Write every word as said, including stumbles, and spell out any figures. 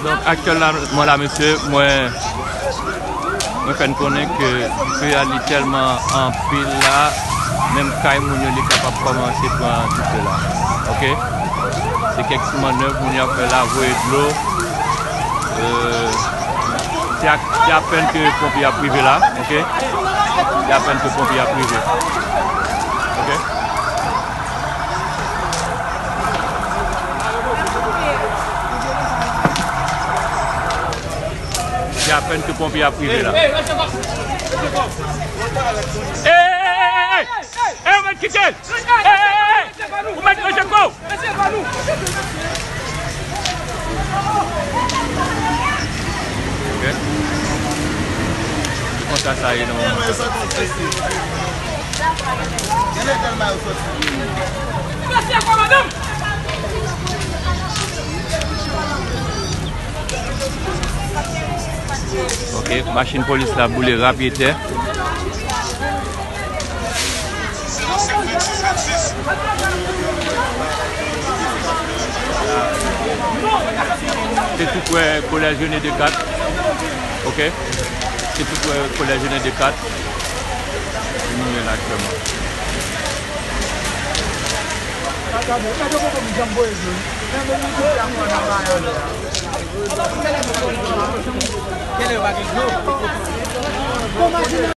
Donk, aktyèl la, mwen la, mesye, mwen, mwen fè n konnen ke dife a li tèlman anpil la, menm kay moun yo, li kapab kòmanse pran dife la. Oke? Se kèk ti mannèv moun yo ap fè la, voye dlo. Euh, se a, se apèn ke ponpye ap rive la, oke? Se apèn ke ponpye ap rive. Oke? Se apèn ke ponpye ap rive la. Ey, ey, ey, ey, ey! Ey, ou mèt kite l! Ey, ey, ey, ey! Ou mèt ranje kò w! Ok. Se konsa sa ye nan moman sa. Ok, machin polis la boule rapyetè. Se tou prè kolèj René Descartes. Ok. Se tou prè kolèj René Descartes. Nou ye la aktyèlman. Kèlè yo pa gen dlo?